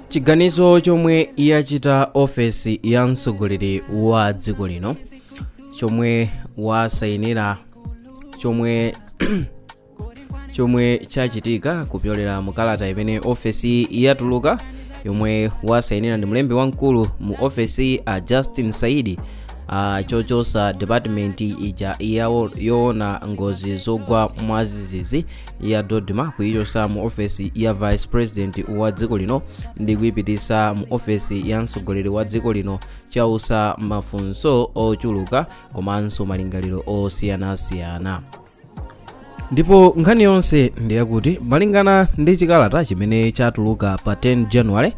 Chiganizo chomwe yachita ofesi ya mtsogoleri wa dziko lino, chomwe wasayinira, chomwe chachitika kupyolera mu kalata imene ofesi yatuluka, yomwe wasayinira ndi mlembi wamkulu mu ofesi a Justin Saidi, chochosa department ija yoona ngozi zogwa mwadzidzidzi ya DoDMA, kuyichosa mu ofesi ya vice president wa dziko lino ndi kuyipitisa mu ofesi ya mtsogoleri wa dziko lino, chausa mafunso ochuluka komanso malingaliro osiyanasiyana. Ndipo nkhani yonse ndiyakuti, malingana ndi chikalata chimene chatuluka pa 10 January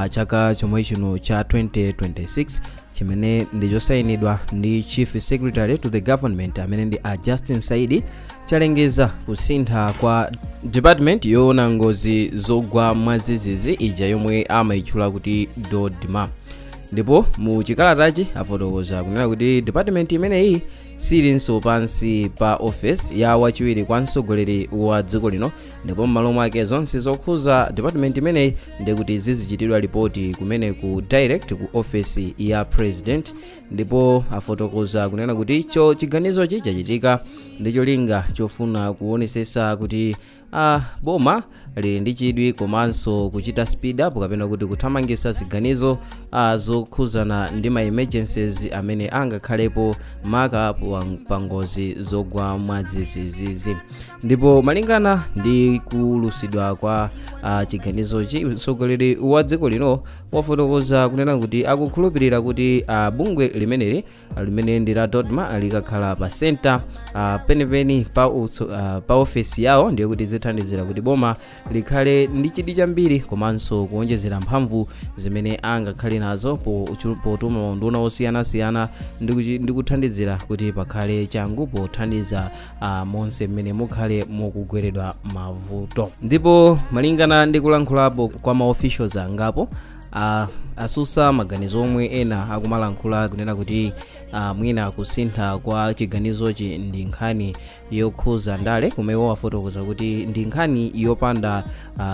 chaka chomwe chino cha 2026, chimene ndi chosayinidwa ndi Chief Secretary to the Government amene ndi a Justin Saidi, chalengeza kusintha kwa department yoona ngozi zogwa mwadzidzidzi ija yomwe amayitchula kuti DoDMA. Ndipo mu chikalatachi afotokoza kunena kuti department imeneyi silinso pansi pa office ya wachiwiri kwa mtsogoleri wa dziko lino, ndipo m'malo mwake zonse zokhuza department imeneyi ndikuti zizichitidwa ripoti kumene ku direct ku office ya president. Ndipo afotokoza kunena kuti cho chiganizochi chachitika ndi cholinga chofuna kuonesesa kuti boma lili ndi chidwi komanso kuchita speed up kapena kuti kuthamangitsa ziganizo zokhuzana ndi ma emergencies amene angakhalepo, maka pa ngozi zogwa mwadzidzidzi. Ndipo malingana ndi kulusidwa kwa chiganizochi, mtsogoleri wa dziko lino wafotokoza kunena kuti akukhulupirira kuti bungwe limeneli limene ndi la DoDMA likakhala pa center penipeni pa ofesi yawo, ndiye kuti zithandizira kuti boma likhale ndi chidwi chambiri komanso kuonjezera mphamvu zimene angakhale nazo potuma maunduna osiyanasiyana ndi kuthandizira kuti pakhale changu pothandiza monse mmene mukhale mukugweredwa mavuto. Ndipo malingana ndi kulankhulapo kwa ma officials angapo, asusa maganizo omwe ena akumalankhula kunena kuti mwina kusintha kwa chiganizochi ndi nkhani yokhuza ndale, kumene wafotokoza kuti ndi nkhani yopanda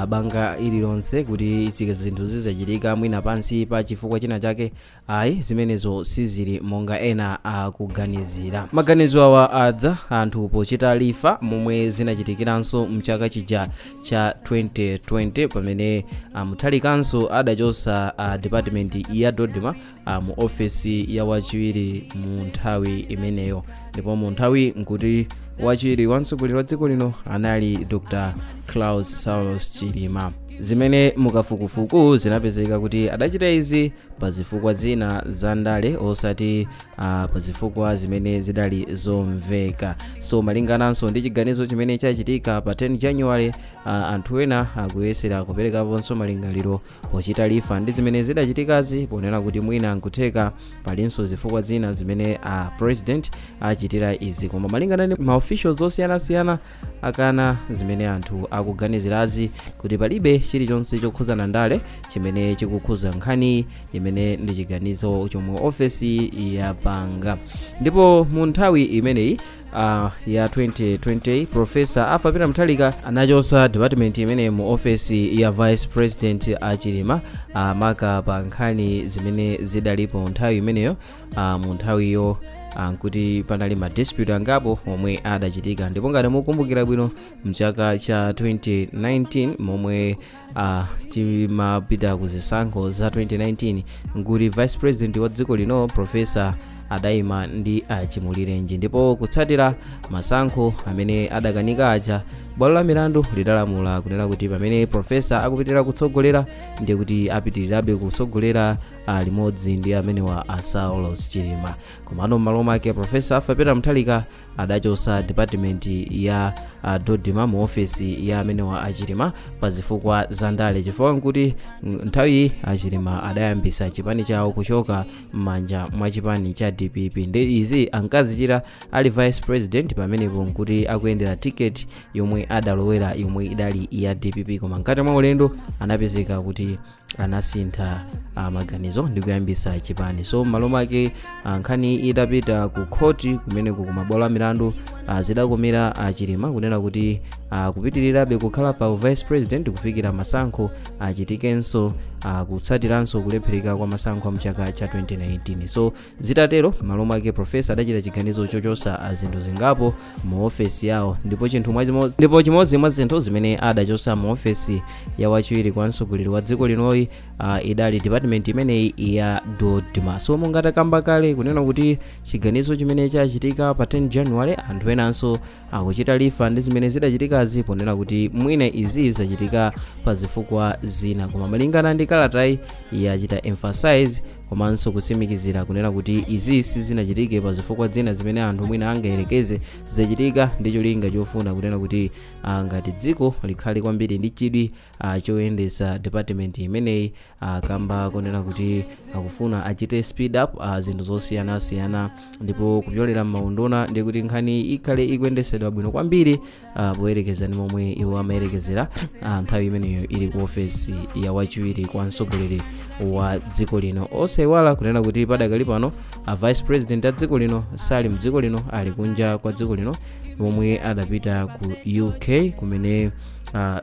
banga ililonse, kuti zinthu zizachitika mwina pansi pa chifukwa china chake. Ayi, zimenezo sizili monga ena akuganizira. Maganizo awa adza anthu pochita refer momwe zinachitikiranso mchaka chija cha 2020, pamene Mutharikanso adachosa department ya DoDMA mu ofesi ya wachiwiri mu nthawi imeneyo. Ndipo mu nthawi nkuti wachiwiri wa mtsogoleri wa dziko lino anali Dr Klaus Saulos Chilima, zimene mukafukufuku zinapezeka kuti adachita izi pa zifukwa zina za ndale, osati pa zifukwa zimene zidali zomveka. So malingananso ndi chiganizo chimene chachitika pa 10 January, anthu ena akuyesera kuperekaponso malingaliro pochita refer ndi zimene zidachitikazi, ponena kuti mwina nkutheka palinso zifukwa zina zimene a president achitira izi. Koma malingana ndi ma officials osiyanasiyana, akana zimene anthu akuganizirazi, kuti palibe chilichonse chokhuzana ndale chimene chikukhuza nkhani imene ndi chiganizo chomwe ofesi yapanga. Ndipo mu nthawi imeneyi ya 2020, Professor Arthur Peter Mutharika anachosa department imene mu ofesi ya vice president Achilima, maka pa nkhani zimene zidalipo nthawi imeneyo. Mu nthawiyo nkuti panali ma dispute angapo omwe adachitika. Ndipo ngati mukumbukira bwino, mchaka cha 2019 momwe timapita ku zisankho za 2019, nkuti vice president wa dziko lino professor adayima ndi Achimulirenji. Ndipo kutsatira masankho amene adakanika aja, bwalo la milandu lidalamula kunena kuti pamene professor akupitirira kutsogolera, ndiye kuti apitirirabe kutsogolera limodzi ndi amenewa a Saulos Chilima. Komano m'malo mwake Professor Arthur Peter Mutharika adachosa department ya DoDMA mu ofesi ya amenewa Achilima pa zifukwa za ndale, chifukwa nkuti nthawi Achilima adayambisa chipani chawo kuchoka m'manja mwa chipani cha DPP. Ndi izi ankazichita ali vice president, pamenepo nkuti akuyendera ticket yomwe adalowera yomwe idali ya DPP, koma mkati mwa ulendo anapezeka kuti anasintha maganizo ndi kuyambisa chipani. So m'malo mwake, nkhani idapita ku khoti kumeneku kumabwalo a milandu. Zidakomera a Chilima kunena kuti kupitirirabe kukhala pa vice president kufikira masankho achitikenso, kutsatiranso kulephereka kwa masankho a mchaka cha 2019. So zitatero, malo mwake professor adachita chiganizo chochosa zinthu zingapo mu ofesi yawo, ndipo chimodzi mwa zinthu zimene adachosa mu ofesi ya wachiwiri kwa mtsogoleri wa dziko linoyi idali department imeneyi ya DoDMA. So monga takamba kale kunena kuti chiganizo chimene chachitika pa 10 January, anthu enanso akuchita refer ndi zimene zidachitikazi ponena kuti mwina izi zachitika pa zifukwa zina, koma malingana ndi kalatayi yachita emphasize komanso kutsimikizira kunena kuti izi sizinachitike pa zifukwa zina zimene anthu mwina angayerekeze, zachitika ndi cholinga chofuna kunena kuti ngati dziko likhale kwambiri ndi chidwi choyendetsa department imeneyi, kamba kunena kuti akufuna achite speed up zinthu zosiyanasiyana, ndipo kupyolera m'maunduna ndi kuti nkhani ikhale ikuyendesedwa bwino kwambiri poyerekeza ndi momwe iwo amayerekezera nthawi imeneyo ili ku ofesi ya wachiwiri kwa mtsogoleri wa dziko lino. Osayiwala kunena kuti padakali pano a vice president a dziko lino sali mdziko lino, ali kunja kwa dziko lino momwe adapita ku UK, kumene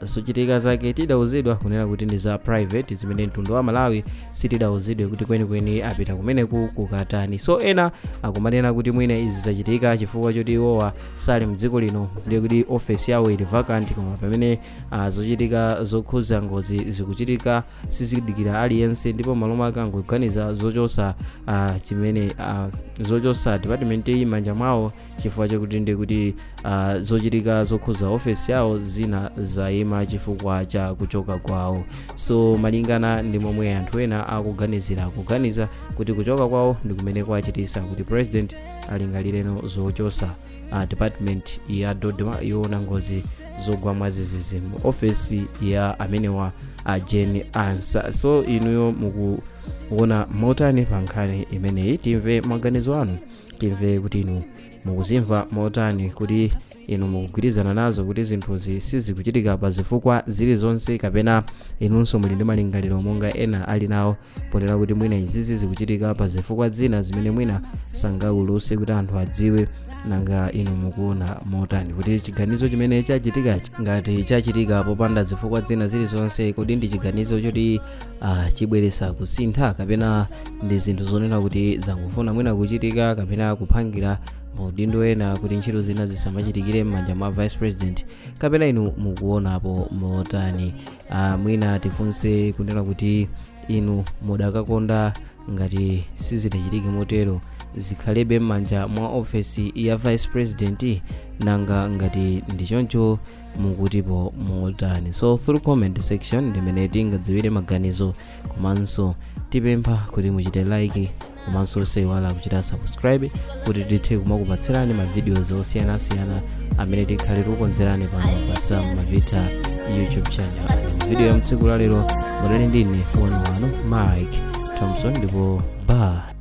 zochitika zake tidauzidwa kunena kuti ndi za private, zimene mtundu wa Malawi sitidauzidwe kuti kwenikweni apita kumeneku kukatani. So ena akumanena kuti mwina izi zachitika chifukwa choti iwowa sali mdziko lino, ndiye kuti ofesi yawo ili vacant, koma pamene zochitika zokhuza ngozi zikuchitika sizidikira aliyense, ndipo malo mwake angoganiza zochosa chimene zochosa department iyi m'manja mwawo chifukwa chakuti ndi kuti zochitika zokhuza ofesi yawo zina zayima chifukwa cha kuchoka kwawo. So malingana ndi momwe anthu ena akuganizira, kuganiza kuti kuchoka kwawo ndi kumene kwachitisa kuti president alingalireno zochosa department ya DoDMA yoona ngozi zogwa mwadzidzidzi mu ofesi ya amenewa a Jane Ansah. So inuyo mukuona motani pa nkhani imeneyi? Timve maganizo anu, timve kuti inu mukuzimva motani, kuti inu mukugwirizana nazo kuti zinthuzi sizikuchitika pa zifukwa zilizonse, kapena inunso muli ndi malingaliro monga ena ali nawo ponena kuti mwina izizi zikuchitika pa zifukwa zina zimene mwina sangauluse kuti anthu adziwe. Nanga inu mukuona motani kuti chiganizo chimene chachitikachi, ngati chachitika popanda zifukwa zina zilizonse, kodi ndi chiganizo choti chibweresa kusintha, kapena ndi zinthu zonena kuti zangofuna mwina kuchitika kapena kuphangira maudindo ena kuti ntchito zina zisamachitikire m'manja mwa vice president, kapena inu mukuonapo motani? Mwina tifunse kunena kuti inu mudakakonda ngati sizidachitike motero, zikhalebe m'manja mwa ofesi ya vice president? Nanga ngati ndi choncho, mukutipo motani? So through comment section ndimene tingadziwire maganizo, komanso tipempha kuti muchite like komanso osayiwala kuchita subscribe kuti tithe kumakupatsirani ma videos osiyanasiyana amene tikhale tikukonzerani pano pa Sam Mavita YouTube channel. Video ya mtsiku la lero munali ndine wanu Mike Thompson, ndipo bye.